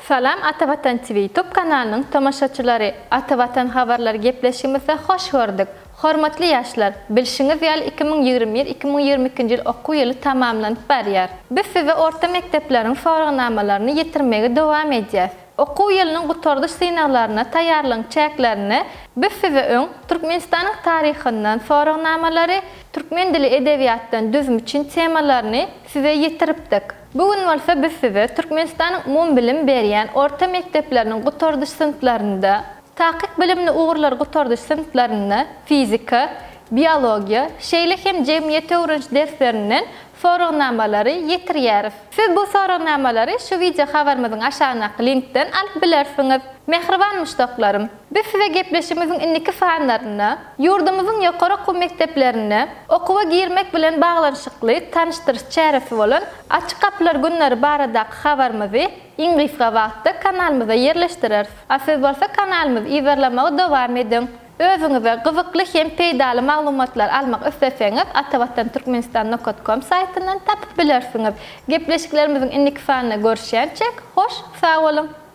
Salam Ata Watan TV Youtube kanalynyň tomaşaçylary! Ata Watan habarlary gepleşigimizde hoş gördük! Hormatly ýaşlar, bilşiňiz ýaly 2021, 2022-nji ýyl okuw ýyly tamamlanyp barýar. Biz size orta mekdepleriň soragnamalaryny ýetirmegi dowam edýäs. Okuw ýylynyň gutardyş synaglaryna taýýarlygyň çäklerinde biz size öň Türkmenistanyň taryhyndan soragnamalary, türkmen dili edebiýatdan düzüm üçin temalaryny size ýetiripdik. Bu gün bolsa biz size Türkmenistanyň umumybilim berýän orta mekdepleriniň gutardyş synplarynda, takyk bilimli ugurlar gutardyş synplarynda fizika, biologiýa, şeýle hem jemgyýet öwreniş derslerinden soragnamalary ýetirýäris. Siz bu soragnamalary şu wideo habarymyzyň aşagyndaky linkden alyp bilersiňiz. Mähriban muşdaklarym! Biz size gepleşigimiziň indiki sanlarynda ýurdumyzyň ýokary okuw mekdeplerinde okuwa girmek bilen baglanyşykly tanyşdyryş çäresi bolan Açyk gapylar günleri baradaky habarymyzy iň gysga wagtda kanalymyzda ýerleşdireris. A siz bolsa kanalymyzy yzarlamagy dowam ediň. Özüňize gyzykly hem peýdaly maglumatlary almak isleseňiz Atavatan Türkmenistan nokat kom saýtyndan tapyp bilersiňiz. Gepleşiklerimiziň indiki sanynda görüşýänçäk hoş sag boluň!